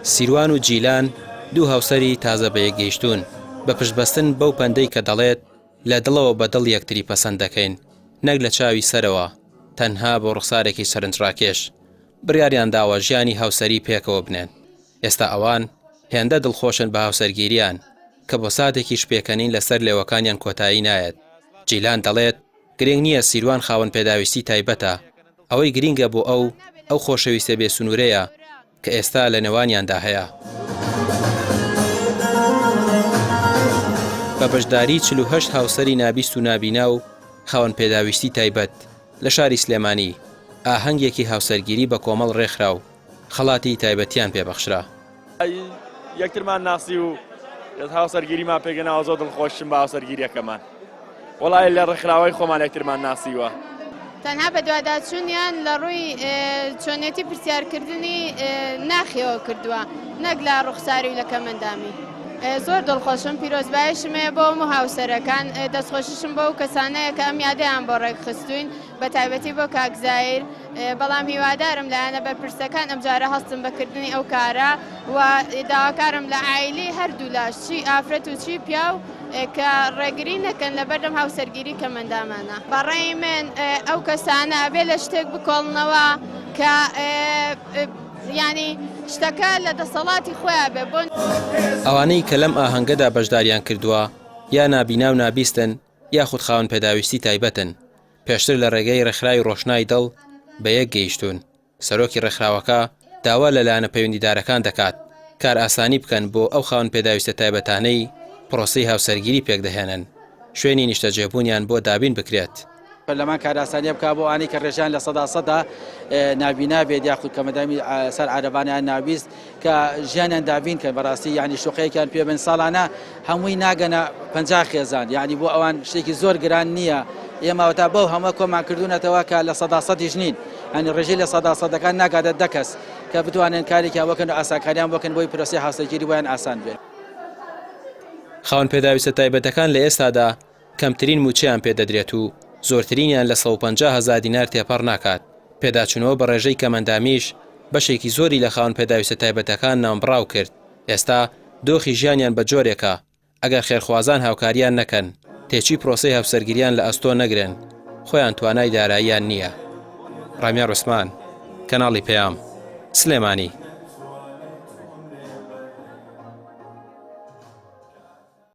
سیروان و جیلان دوو هاوسەری تازە بەیەکگەیشتوون، بە پشتبەستن بەو پەندەی کە دەڵێت، لە دڵەوە بە دڵ یەکتری پەسەند دەکەین، نەک لە چاوی سەرەوە، تەنها بۆ ڕوخسارێکی سەرنجڕاکێش، بڕیاریان داوە ژیانی هاوسەری پێکەوە بنێن. ئێستا ئەوان هێندە دڵخۆشن بە هاوسەرگیریان، کە بۆ ساتێکیش پێکەنین لەسەر لێوەکانیان کۆتایی نایەت. جیلان دەڵێت، گرنگ نییە سیروان خاوەن پێداویستی تایبەتە، ئەوەی گرینگە بۆ ئەو، ئەو خۆشەویستیە بێ سنوورەیە کە ئێستا لە نێوانیاندا هەیە. بە بەشداریی 48 هاوسەری نابیست و نابینا و خاوەن پێداویستی تایبەت لە شاری سلێمانی، ئاهەنگێکی هاوسەرگیری بە کۆمەڵ ڕێکخرا و خەڵاتی تایبەتیان پێبەخشرا. یەکترمان ناسی و هاوسەرگیریمان پێکهێناوە زۆر دڵخۆشم بە هاوسەرگیریەکەمان وەڵی لە ڕێکخراوەی خۆمان یەکترمان ناسیوە. تەنها بەدواداچوونیان لە ڕووی چۆنێتی پرسیارکردنی ناخیەوە کردووە نەک لە ڕوخساری و لە کەمەندامی. زۆر دڵخۆشم پیرۆزبایشم هەیە بۆ هەموو هاوسەرەکان دەستخۆشیشم بۆ ئەو کەسانەیە کە ئەم یادەیان بۆ ڕێکخستووین بە تایبەتی بۆ کاک زاهیر بەڵام هیوادارم لایەنە بەرپرسەکان ئەمجارە هەستن بە کردنی ئەو کارە و داواکارم لە عایلەی هەردوولاش چی ئافرەت و چی پیاو کە ڕێگری نەکەن لە بەردەم هاوسەرگیری کەمەندامانە. بەڕەی من ئەو کەسانە ئەبێ لە شتێک بکۆڵنەوە کە یانی شتەکە لە دەسەڵاتی خۆیان بێ بۆ. ئەوانەی کە لەم ئاهەنگەدا بەشداریان کردووە یا نابینا و نابیستن یاخود خاوەن پێداویستی تایبەتن، پێشتر لە ڕێگەی ڕێکخراوی ڕۆشنای دڵ بە یەک گەیشتوون، سەرۆکی ڕێکخراوەکە داوا لە لایەنە پەیوەندیدارەکان دەکات کارئاسانی بکەن بۆ ئەو خاوەن پێداویستە تایبەتانەی پرۆسەی هاوسەرگیری پێکدەهێنن، شوێنی نیشتەجێبوونیان بۆ دابین بکرێت. پەرلەمان کارئاسانیە بکات بۆ ئەوانەی کە ڕێژەیان لە سەدا نابینا بێت یاخود کەمەدامی سەر عەرەبانە یان نابیست کە ژیانیان دابین کەن بەڕاستی یعنی شوقەیەکیان پێ بن ساڵانە هەمووی ناگەنە 50 خێزان یعنی بۆ ئەوان شتێکی زۆر گران نییە ئێمە تا بەو هەمە کۆمان کردوونەتەوە کە لە سەدا سەدیش نین هەنی ڕێژەی لە سەدا سەدەکان ناگاتە دە کەس کە بتوانن کارێکیان بکەن و ئاسانکاریان بکەن بۆی پرۆسەی هاوسەرگیری بۆیان ئاسان بێت. خاوەن پێداویستە تایبەتەکان لە ئێستادا کەمترین مووچەیان پێدەدرێت و زۆرترینیان لە 150 هەزار دینار تێپەڕ ناکات، پێداچوونەوە بە ڕێژەی کەمئەندامیش بەشێکی زۆری لە خاوەن پێداویستە تایبەتەکان ناونبڕاو کرد، ئێستا دۆخی ژیانیان بە جۆرێکە ئەگەر خێرخوازان هاوکاریان نەکەن، تێچووی پرۆسەی هاوسەرگیریان لە ئەستۆ نەگرن، خۆیان توانای داراییان نییە. ڕامیار عوسمان، کەناڵی پەیام، سلێمانی.